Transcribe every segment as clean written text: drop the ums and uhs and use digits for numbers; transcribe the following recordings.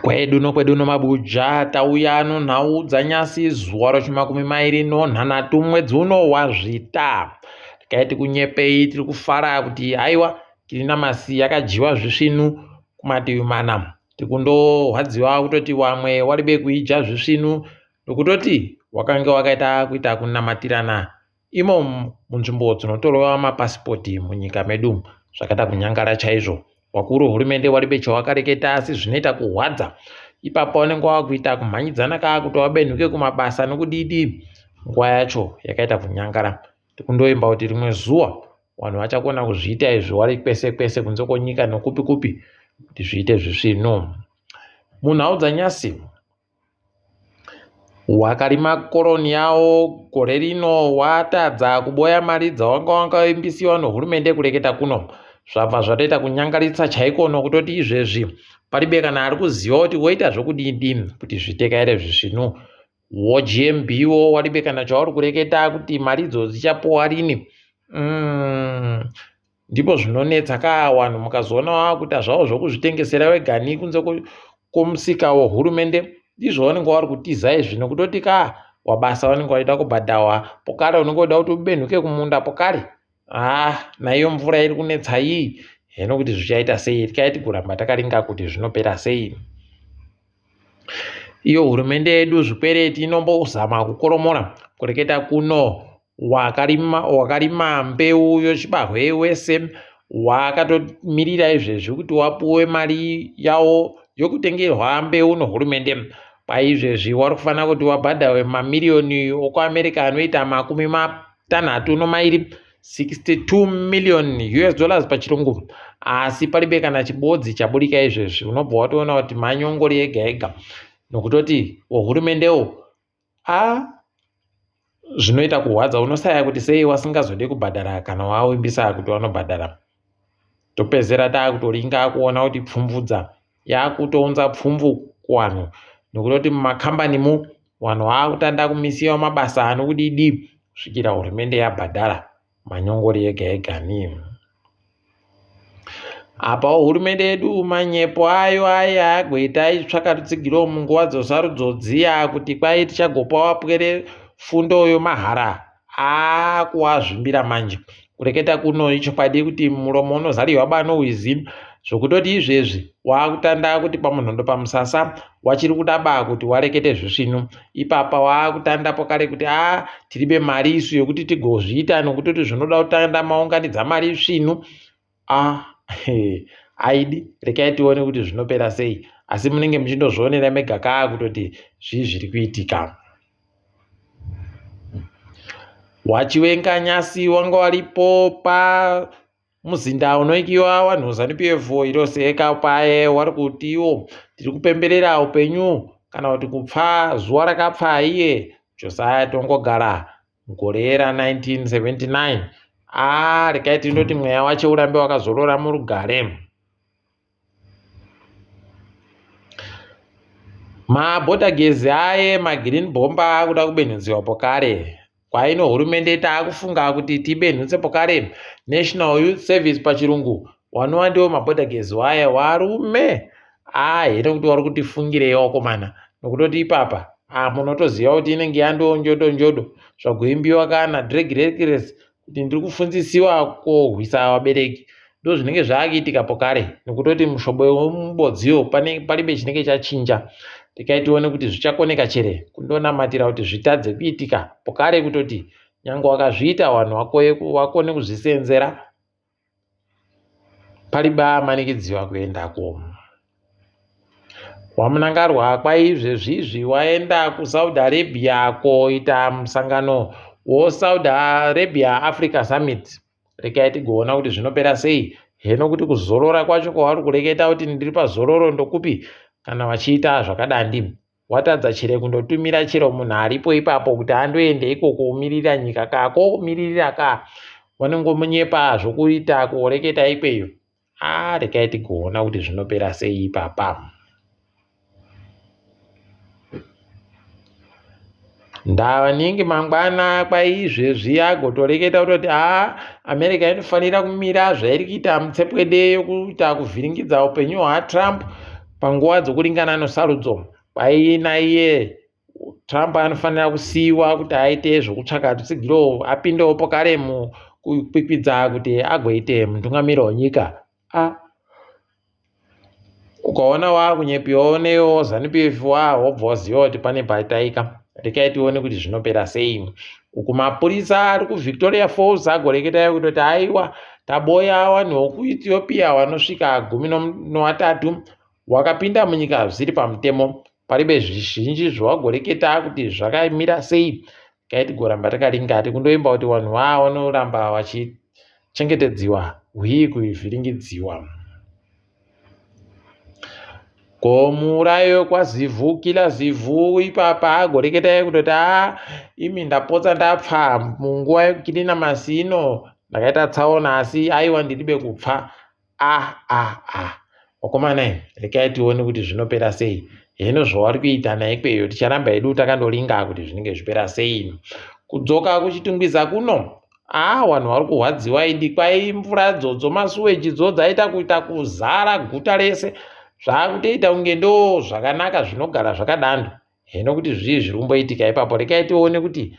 Kwedu nokwedu nomabuja tauya nonhau dzanyasi zuva rechimakumi mairi nonhanhatu mwedzi uno waZvita. Regai tikunyepei tiri kufara kuti haiwa kirinamasi yakadyiwa zvisvinu kumativi mana. Tikundorwadziwa kutoti wamwe waribe kuidya zvisvinu nokutoti wakange wakaita kuita kunamatirana imo munzvimbo dzinotorwa mapasipoti munyika medu zvakaita kunyangara chaizvo Wakuru hurumende waribe chawakareketa asi zvinoita kuhwadza ipapo wanenge wakuita kumhanyidzana kaa kuti wabenhuke kumabasa nokudidi nguva yacho yakaita kunyangara tikundoimba kuti rimwe zuva vanhu vachakona kuzviita izvi wari kwese kwese kunze kwonyika nokupi kupi kuti zviite zvisvinu munhau dzanyasi Wakarima koroni yawo gore rino watadza kuboya mari dzawanga wakavimbisiwa nehurumende kureketa kuno. Zvabva zvatoita kunyangaritsa chaiko nokutoti izvezvi paribe kana ari kuziva kuti woita zvokudini kuti zvitekaire zvisvinu. WoGMB wo waribe kana chauri kureketa kuti mari idzo dzichapuwa rini. Mm. Ndipo zvinonetsa kaa wanhu mukazoona wakuita zvawo zvokuzvitengesera wegani kunze kwomusika wohurumende ndizvo vanenge vari kutiza izvi nokutoti kaa wabasa vanenge vachida kubhadhawa pokare unenge uchida kuti ubenhuke kumunda pokare haa naiyo mvura iri kunetsa iyi heno kuti zvichaita sei tikai tigoramba takaringa kuti zvinopera sei Iyo hurumende yedu zvikwereti inombozama kukoromora kureketa kuno wakarima, wakarima mbeu yochibahwe wese wakatomirira izvezvi kuti wapuwe mari yawo yokutengerwa mbeu nohurumende paizvezvi wari kufanira kuti wabhadharwe mamiriyoni okuamerica anoita makumi matanhatu nomairi 62 million us dollars pachirungu asi paribe kana chibodzi chaburika izvezvi unobva watoona kuti manyongori ega ega nokutoti wahurumendewo a zvinoita kurwadza unosaya kuti sei wasingazode kubhadhara kana wawimbisa kuti wanobhadhara topedzera taakutoringa kuona kuti pfumvudza yakutounza pfumvu kuwanhu nokutoti mumakambani mu Vanhu vaakutanda kumisiwa mabasa anokudidi kusvikira hurumende yabhadhara manyongori ega ega ni. Apawo hurumende yedu manyepo ayo aye agoita aitsvaka rutsigiro munguva dzesarudzo dziya kuti kwai tichagopa wapwere fundo yomahara akuwazvimbira manje kureketa kuno ichokwadi kuti muromo unozariwa banowizi zvokutoti izvezvi waakutanda kuti pamunhondo pamusasa wachiri kuda ba kuti warekete zvisvinu ipapa waakutanda pokare kuti a tiribe mari isu yokuti tigozviita nokutoti zvinoda kutanda maunganidza mari svinu a aidi rekai tione kuti zvinopera sei asi munenge muchindozvionera mega kaa kutoti zvii zviri kuitika Wachiwenga nyasi wanga waripo pa muzinda unoikiwa wanhu Zanu PF iro seka paye wari kuti iwo tiri kupemberera upenyu kana kuti kupfa zuva rakapfa iye Josiah Tongogara mugore ra 1979 aa rekai tindoti mweya wache urambe wakazorora murugare. Mabhotagezi aye magreen bomba akuda kubenhudziwa pokare kwaino hurumende taakufunga kuti tibenhutse pokare national youth service pachirungu wanova ndiwo mabhotagezi waye warume aa here kuti wari kutifungirei wakomana nokutoti ipapa a munotoziva kuti inenge yandoo njodo njodo zvagoimbiwa kana drag reckless kuti ndiri kufunzisiwa kohwisa vabereki ndozvinenge zvaakuitika pokare nokutoti mushobo wemubodziyo paribe chinenge chachinja rekai tione kuti zvichakoneka chere kundonamatira kuti zvitadze kuitika pokare kutoti nyange wakazviita vanhu vakone kuzvisenzera Paribe amanikidziwa kuendako. WaMnangarwa kwaizvezvizvi waenda kuSaudi Arabia koita musangano woSaudi Arabia Africa Summit. Regai tigoona kuti zvinopera sei. Heno kuti kuzorora kwacho kwavari kureketa kuti ndiri pazororo ndokupi kana vachiita zvakadandi. Watadza chere kundotumira chero munhu aripo ipapo kuti andoende ikoko umirira nyika ka komiririra ka wanongomunyepa zvokuita kureketa ikweyo aa regai tigoona kuti zvinopera sei ipapa ndava ningi mangwana kwaizvezvi agotoreketa kutoti haa america inofanira kumira zvairi kuita mutsepwede yokuita kuvhiringidza upenyu hwatrump. Panguva dzokuringana nosarudzo, paina iye Trump anofanira kusiiwa kuti aite zvokutsvaka rutsigiro apindewo pokare mukukwikwidza kuti agoite mutungamiri wenyika. A ukaona waakunyepiwawo newo ZanuPF wa wobva waziva kuti pane pataika. Rekai tione kuti zvinopera sei. Uku mapurisa ari kuVictoria Falls agoreketa kutoti aiwa taboya vanhu vekuEthiopia vanosvika gumi novatatu wakapinda munyika zvisiri pamutemo. Paribe zvizhinji zvawagoreketa kuti zvakamira sei. Rekai tigoramba takaringa tikundoimba kuti vanhu vaa vanoramba vachichengetedziwa hwii kuvhiringidziwa. Ko muurayi kwaZivhu killer Zivhu ipapa agoreketa kutoti haa imi ndapotsa ndapfa munguva yekukirina masi ino ndakaita tsaona asi aiwa ndiribe kupfa ah ah ah vakomana imi rekai tione kuti zvinopera sei heno zvavari kuita naikweyo ticharamba hedu takandoringa kuti zvinenge zvipera sei kudzoka kuchitungwiza kuno Haa vanhu vari kurwadziwa idi kwai mvura dzodzo masuweji dzo dzaita kuita kuzara guta rese zvakutoita kunge ndo zvakanaka zvinogara zvakadando heno kuti zvii zviri kumboitika ipapo rekai tione kuti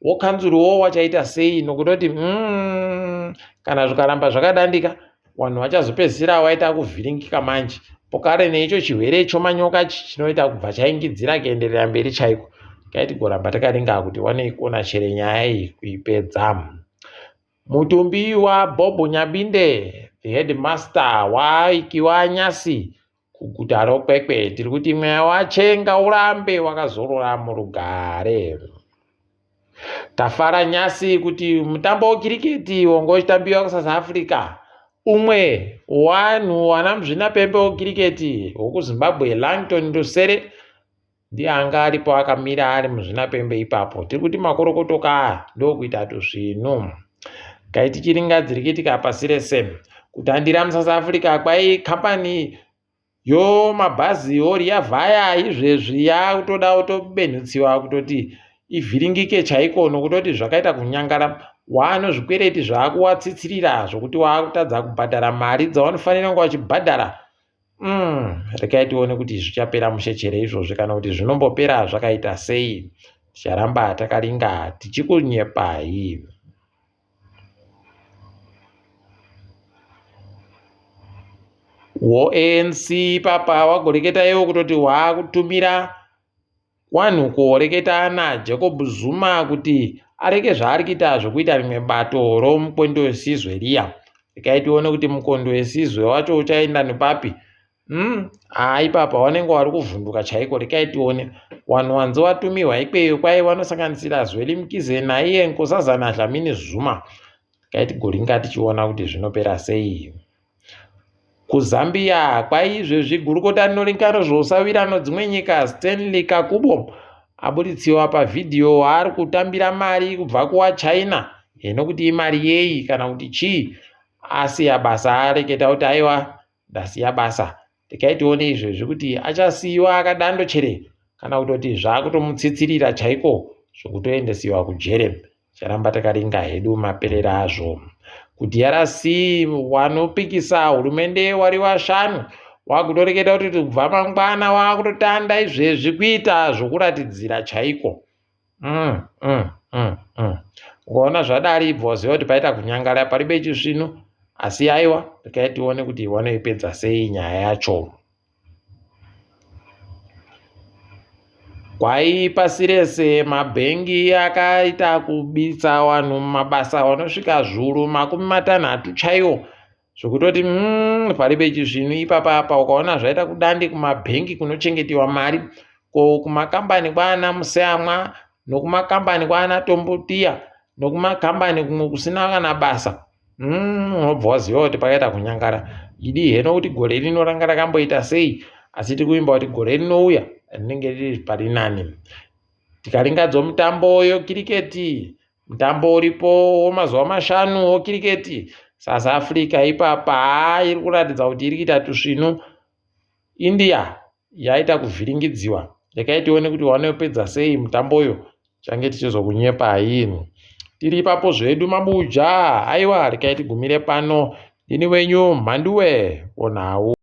wokanzuru wo wachaita sei nokutoti mm, kana zvikaramba zvakadandika Vanhu vachazopedzisira vaita kuvhiringika manje pokare neicho chirwere chomanyoka chinoita kubva chaingidzira kuenderera mberi chaiko. Kai tigoramba takaringa kuti wanoikona chere nyaya iyi kuipedza. Mutumbi waBob Nyabinde, the headmaster waikiwa nyasi kuguta roKwekwe. Tiri kuti mweya wache ngaurambe wakazorora murugare. Tafara nyasi kuti mutambo wekiriketi wanga uchitambiwa kuSouth Africa. Umwe wanhu wana muzvinapembe wekiriketi wekuZimbabwe Langton Lusere ndiye anga aripo akamira ari muzvinapembe ipapo. Tiri kuti makorokoto kaa ndokuita tusvinu. Kaiti chiringa dziri kuitika pasi rese. Kutandira muSouth Africa kwai kambani Yoo mabhazi ori yavhaya izvezvi yakutoda kutobenhutsiwa kutoti ivhiringike chaiko nokutoti zvakaita kunyangara waano zvikwereti zvaakuwatsitsirira zvokuti waakutadza kubhadhara mari dzawanofanira kunge wachibhadhara mm, rekai tione kuti zvichapera mushe chere izvozvi kana kuti zvinombopera zvakaita sei ticharamba takaringa tichikunyepai WoANC ipapa wagoreketa iwo kutoti waakutumira wanhu koreketa naJacob Zuma kuti areke zvaari kuita zvekuita rimwe bato romukondo wesizwe riya. Rekai tione kuti mukondo wesizwe wacho uchaenda nepapi. Mm, haa ipapa wanenge wari kuvhunduka chaiko rekai tione wanhu wanzi watumiwa ikweyo kwai wanosanganisira Zweli Mkize naiye Nkosazana Dlamini Zuma. Rekai tigoringa tichiona kuti zvinopera sei. KuZambia kwai izvezvi gurukota rinoringa rezvousawirano dzimwe nyika Stanley Kakubo aburitsiwa pavhidhiyo waari kutambira mari kubva kuwaChina heno kuti imari yei kana kuti chii asiya basa areketa kuti aiwa ndasiya basa rekai tione izvezvi kuti achasiyiwa akadando chere kana kutoti zvakutomutsitsirira chaiko zvokutoendesiwa kujere Ticharamba takaringa hedu maperero azvo. KuDRC wanopikisa hurumende wari washanu wakutoreketa kuti kubva mangwana wakutotanda izvezvi kuita zvokuratidzira chaiko. Mm, mm, mm, mm. Ukaona zvadari ibva waziva kuti paita kunyangara paribe chisvinu asi aiwa rekai tione kuti wanoipedza sei nyaya yacho. Kwai pasi rese mabhengi akaita kubitsa vanhu mumabasa vanosvika zviuru 30 chaiwo zvekutoti mm, paribe chisvinu ipapa apa ukaona zvaita kudandi kumabhengi kunochengetiwa mari ko kumakambani kwaana museyamwa nokumakambani kwaana tombutiya nokumakambani kumwe kusina kana basa Mm, unobva waziva kuti pakaita kunyangara idi heno kuti gore rino ranga rakamboita sei asi tiri kuvimba kuti gore rinouya rinenge riri pari nani tikaringadzo mutambo yokiriketi mutambo uripo wemazuva mashanu wokiriketi south africa ipapa haa iri kuratidza kuti iri kuita tusvinu india yaita kuvhiringidziwa rekai tione kuti wanopedza sei mutambo uyo change tichizokunyepai tiri ipapo zvedu mabuja aiwa rekai tigumire pano ndini wenyu mhanduwe wonhau.